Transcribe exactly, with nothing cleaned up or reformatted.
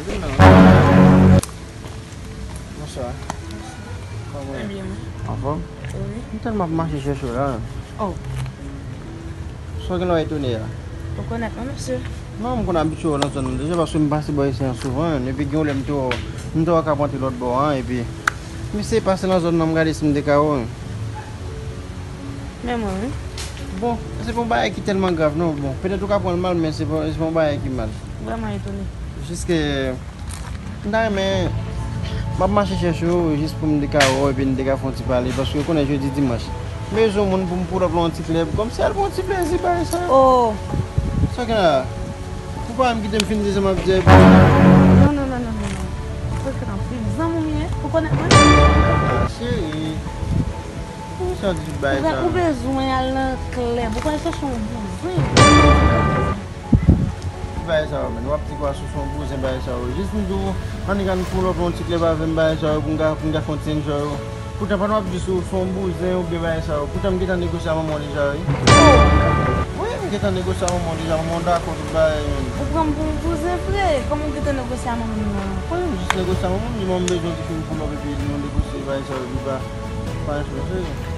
Vin non. Bonswa. Kòman w ye? Mwen byen, mwen. Anfòm? Wi. M tèlman ap mache chèche w la. Oh. Sa w gen lè w etone a? Ou konèt mwen, mesye? Non, m konn abitye w nan zòn nan deja, paske m pase bò isi an souvan, epi gen yon lè m te wè w, m te wè w k ap antre lòt bò an, epi m eseye pase nan zòn nan, m gade si m te ka wè w. Men mwen, wi. Bon, se pa yon bagay ki tèlman grav, non. Bon, petèt ou ka pran l mal, men se pa, se pa yon bagay ki mal. Vrèman etone. Jiske, m ta renmen, m ap mache chèche w, jis pou m te ka wè w, epi n te ka fè yon ti pale, paske ou konnen jodi dimanch. M bezwen yon moun pou m pull up nan yon ti klèb, kòmsi al pran yon ti plezi, bagay sa. Oh. Sa w gen la? Ou pa menm kite m fin di sa m ap di a, epi. Non, non, non, non, non, non. Ou frekant anpil. Zanmi w m ye, ou konèt mwen? Ah, cheri. Poukisa w di tout bagay sa yo? Ou bezwen al nan klèb, ou pral chèche yon bouzen. Tout bagay sa yo, menn. W ap di kwa sou son bouzen bagay sa yo. Jis m di w, annik ann pull up yon ti klèb avè m bagay sa yo, pou m ka, pou m ka fè yon ti enjoy yo. Poutan, pandan w ap di sou son bouzen oubyen bagay sa yo, poutan m gentan negosye a manman w deja, wi. Wi, m gentan negosye a manman w deja, manman w dakò tout bagay, menn. Ou pran m pou yon bouzen vre? Kòman w gentan negosye a manman m nan? Wi, m jis negosye a manman m, di manman m bezwen ti fi m pull up epi nou negosye bagay sa yo, epi pa, pa enjoy, cheri.